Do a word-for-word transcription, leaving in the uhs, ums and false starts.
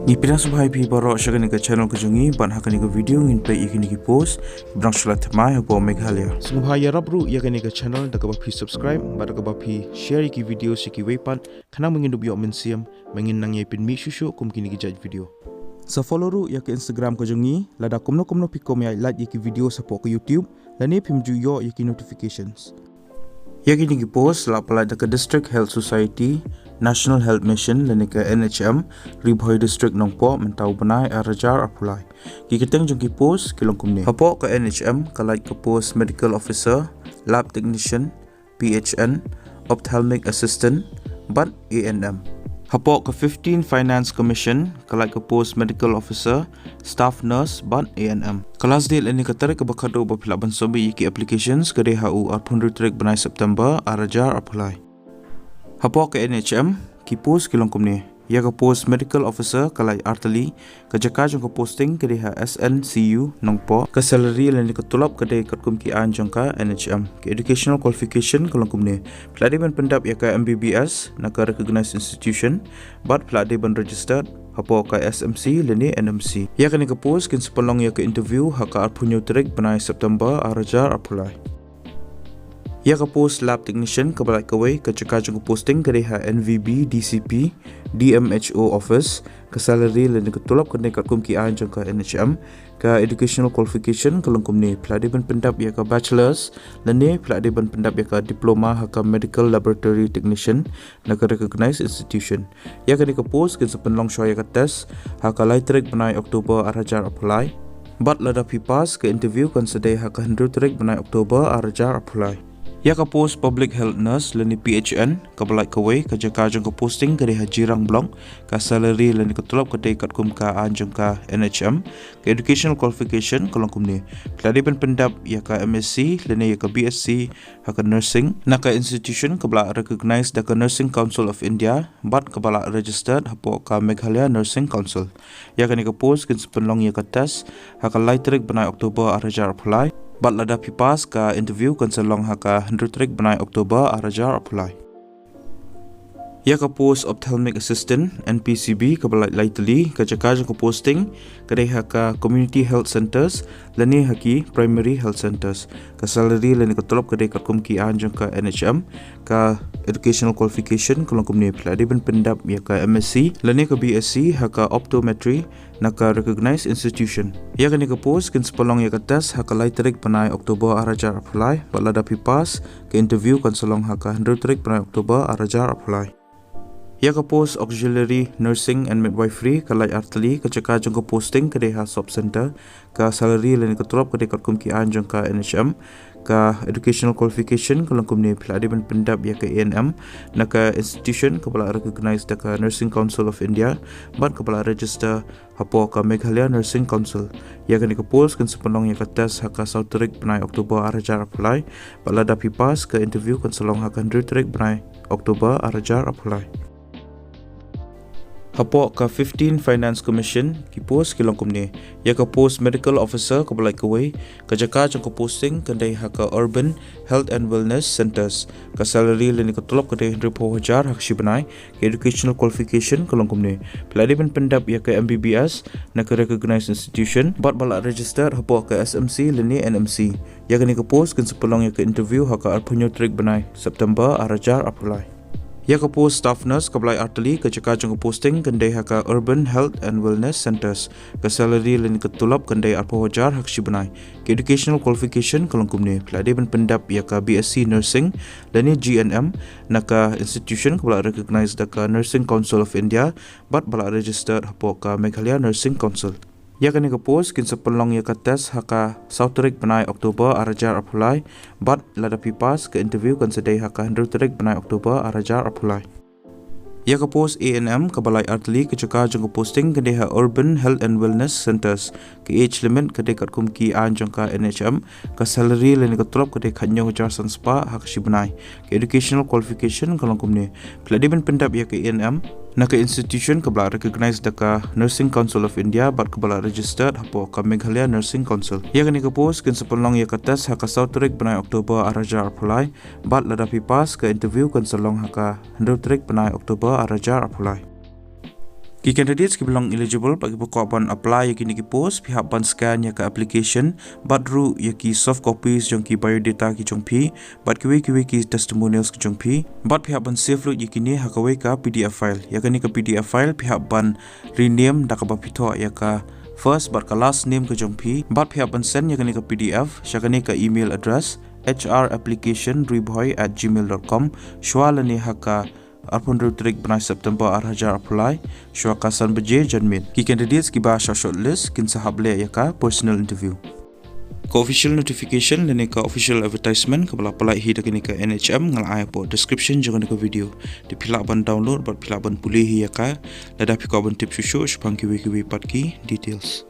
Ngi pdiang sngewbha ïa phi baroh sha kane ka channel ka jong ngi, bad ha kane ka video ngin peit ïa kine ki post ba dang shu la thymmai hapoh Meghalaya. Sngewbha ïarap ruh ïa kane ka channel da kaba phi subscribe bad da kaba phi share ïa ki video sha kiwei pat, khnang ba ngin dup ïoh mynsiem ba ngin nang ïai pynmih shuh shuh kum kine ki jait video. Sa follow ruh ïa ka Instagram ka jong ngi, lada kumno kumno phi kwah ban ïa like ïa ki video hapoh ka YouTube, lane phim ju ïoh ïa ki notifications. Ïa kine ki post la pynlait da ka District Health Society, National Health Mission lane ka N H M, Ri Bhoi District, Nongpoh, mynta u bnai ar hajar arphew lai. Ki kyrteng jong ki post ki long kumne. Hapoh ka N H M ka lait ka post Medical Officer, Lab Technician, P H N, Ophthalmic Assistant bad A N M. Hapoh ka fifteen Finance Commission ka lait ka post Medical Officer, Staff Nurse bad A N M. Ka last date lane ka tarik kaba khatduh ba phi lah ban submit ïa ki applications ka dei ha u arphew hynriew tarik bnai September ar hajar arphew lai. Hapoh ka N H M ki post ki long kumne. Ïa ka post Medical Officer ka lait artylli, ka jaka jong ka posting ka dei ha S N C U Nongpoh, ka salary lane ka tulop ka dei katkum ki aiñ jong ka N H M. Ka educational qualification ka long kumne. Phi lah dei ban pyndap ïa ka M B B S na ka recognized institution, bad phi lah dei ban registered hapoh ka S M C lane N M C. Ïa kane ka post kin sa pynlong ïa ka interview ha ka arphew hynñiew tarik bnai September ar hajar arphew lai. Ïa ka post Lab Technician kaba lait kawei, ka jaka jong ka posting ka dei ha N V B D C P D M H O office, ka salary lane ka tulop ka dei katkum ki aiñ jong ka N H M. Ka educational qualification ka long kumne. Phi lah dei ban pyndap ïa ka bachelor's lane phi lah dei ban pyndap ïa ka diploma ha ka medical laboratory technician na ka recognized institution. Ïa kane ka post kin sa pynlong shuwa ïa ka test ha ka lai tarik bnai October ar hajar arphew lai. Bad lada phi pass, ka interview kan sa dei ha ka hynriew tarik bnai October ar hajar arphew lai. Ïa ka post Public Health Nurse lane P H N kaba lait kawei, ka jaka jong ka posting ka dei ha Jirang Block, ka salary lane ka tulop ka dei katkum ka aiñ jong ka N H M. Ka educational qualification ka long kumne. Phi lah dei ban pyndap ïa ka M S C lane ïa ka B S C ha ka nursing na ka institution kaba la recognized da ka Nursing Council of India bad kaba la registered hapoh ka Meghalaya Nursing Council. Ïa kane ka post kin sa pynlong ïa ka test ha ka lai tarik bnai October ar hajar arphew lai. Bad lada phi pass, ka interview kan sa long ha ka hynriew tarik bnai October ar hajar arphew lai. Ïa ka post Ophthalmic Assistant, N P C B, kaba lait lai tylli, ka jaka jong ka posting ka dei ha ka community health centers lane ha ki primary health centers. Ka salary lane ka tulop ka dei katkum ki aiñ jong ka N H M. Ka educational qualification ka long kumne. Phi lah dei ban pyndap ïa ka M S C lane ka B S C ha ka optometry na ka recognized institution. Ïa kane ka post kin sa pynlong ïa ka test ha ka lai tarik bnai October ar hajar arphew lai, bad lada phi pass, ka interview kan sa long ha ka hynriew tarik bnai October ar hajar arphew lai. Ïa ka post Auxiliary Nursing and Midwifery ka lait artylli, ka jaka jong ka posting ka dei ha Sub Center, ka salary lane ka tulop ka dei katkum ki aiñ jong ka N H M. Ka educational qualification ka long kumne. Phi lah dei ban pyndap ïa ka A N M na ka institution kaba la recognized da ka Nursing Council of India bad kaba la register hapoh ka Meghalaya Nursing Council. Ïa kane ka post kin sa pynlong ïa ka test ha ka saw tarik bnai October ar hajar arphew lai, bad lada phi pass, ka interview kan sa long ha ka hynriew tarik bnai October ar hajar arphew lai. Hapoh ka fifteen Finance Commission ki post ki long kumne. Ïa ka post Medical Officer kaba lait kawei, ka jaka jong ka posting ka dei ha ka Urban Health and Wellness Centers. Ka salary lane ka tulop ka dei hynriewphew hajar ha ka shi bnai. Ka educational qualification ka long kumne. Phi lah dei ban pyndap ïa ka M B B S na ka recognized institution bad ba la registered hapoh ka S M C lane N M C. Ïa kane ka post kin sa pynlong ïa ka interview ha ka arphew hynñiew tarik bnai September ar hajar arphew lai. Ïa ka post Staff Nurse kaba lait artylli, ka jaka jong ka posting kan dei ha ka Urban Health and Wellness Centers. Ka salary lane ka tulop kan dei arphew hajar ha ka shi bnai. Ka educational qualification ka long kumne. Phi lah dei ban pyndap ïa ka B S C Nursing lane G N M na ka institution kaba la recognized da ka Nursing Council of India bad ba la registered hapoh ka Meghalaya Nursing Council. Ïa kane ka post kin sa pynlong ïa ka test ha ka saw tarik bnai October ar hajar arphew lai, bad lada phi pass, ka interview kan sa dei ha ka hynriew tarik bnai October ar hajar arphew lai. Ïa ka post A N M kaba lait artylli, ka jaka jong ka posting ka dei ha Urban Health and Wellness Centers. Ka age limit ka dei katkum ki aiñ jong ka N H M. Ka salary lane ka tulop ka dei khathynñiew hajar san spah ha ka shi bnai. Ka educational qualification ka long kumne. Phi lah dei ban pyndap ïa ka A N M na ka institution kaba la recognized da ka Nursing Council of India bad kaba la registered hapoh ka Meghalaya Nursing Council. Ïa kane ka post kin sa pynlong ïa ka test ha ka saw tarik bnai October ar hajar arphew lai, bad lada phi pass, ka interview kan sa long ha ka hynriew tarik bnai October ar hajar arphew lai. Ki candidates kiba long eligible bad kiba kwah ban apply ïa kine ki post, phi hap ban scan ïa ka application bad ruh ïa ki soft copies jong ki biodata ki jong phi bad kiwei kiwei ki testimonials ki jong phi, bad phi hap ban save lut ïa kine ha kawei ka P D F file. Ïa kane ka P D F file phi hap ban rename da kaba phi thoh ïa ka first bad ka last name ka jong phi, bad phi hap ban send ïa kane ka P D F sha kane ka email address, H R application ribhoi at gmail dot com, shwa lane ha ka arphew hynriew tarik bnai September ar hajar arphew lai, shwa ka san baje janmiet. Ki candidates kiba sha shortlist kin sa hap leh ïa ka personal interview. Ka official notification lane ka official advertisement kaba la pynlait hi da kane ka N H M nga la ai hapoh description jong kane ka video. Te phi lah ban download bad phi lah ban pule hi ïa ka lada phi kwah ban tip shuh shuh shaphang kiwei kiwei pat ki details.